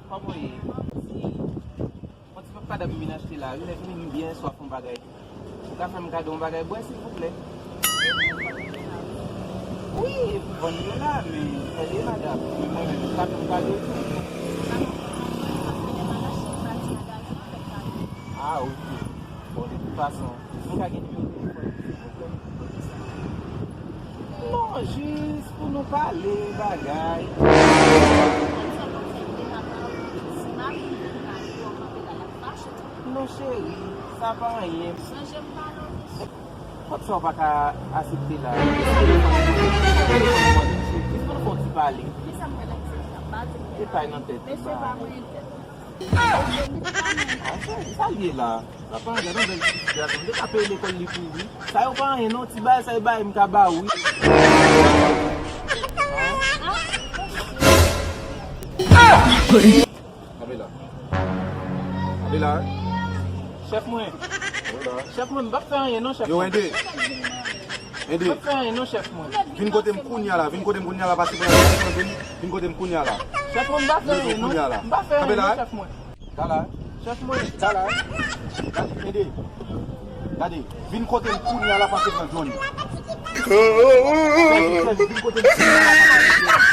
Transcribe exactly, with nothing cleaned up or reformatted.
Kòman w ye? Yon ti pap kadab m vin achte la wi, lè fini m byen swaf yon bagay. Ou ka fè m kado yon bagay bwè, silvouplè? Wi, vann yo la, men tande, madanm, men mwen menm, ou ka fè m kado tou? Ah, ok. Bon, de tout fason, nou ka gen nimewo telefòn, silvouplè? Non, jis pou nou pale bagay. Non, cheri, sa pa anyen. Kot sa w pa ka aksepte la? Jis pou nou fè yon ti pale. Epay nan tèt li, ba. Ah, cheri, sa l ye la? Sa pa anyen, gade yon bèl ti gason. Li te ka peye lekòl li pou ou wi. Sa yo pa anyen non, ti bagay sa yo bay m ka ba ou wi. Kanpe la. Kanpe la. Chèf mwen. Kanpe la. Chèf mwen, m p ap fè anyen non, chèf mwen. Yo, Ende. Ende. M p ap fè anyen non, chèf mwen. Vin kote m kounye a la, vin kote m kounye a la, pase pran vin kote m kounye a la. Chèf mwen, m p ap fè anyen non. M p ap fè anyen non, chèf mwen. Gala. Chèf mwen. Gala. Gade, Ende. Gade, vin kote m kounye a la, pase pran Johnny. Chèf, chèf, vin kote m kounye a la, pase pran Johnny.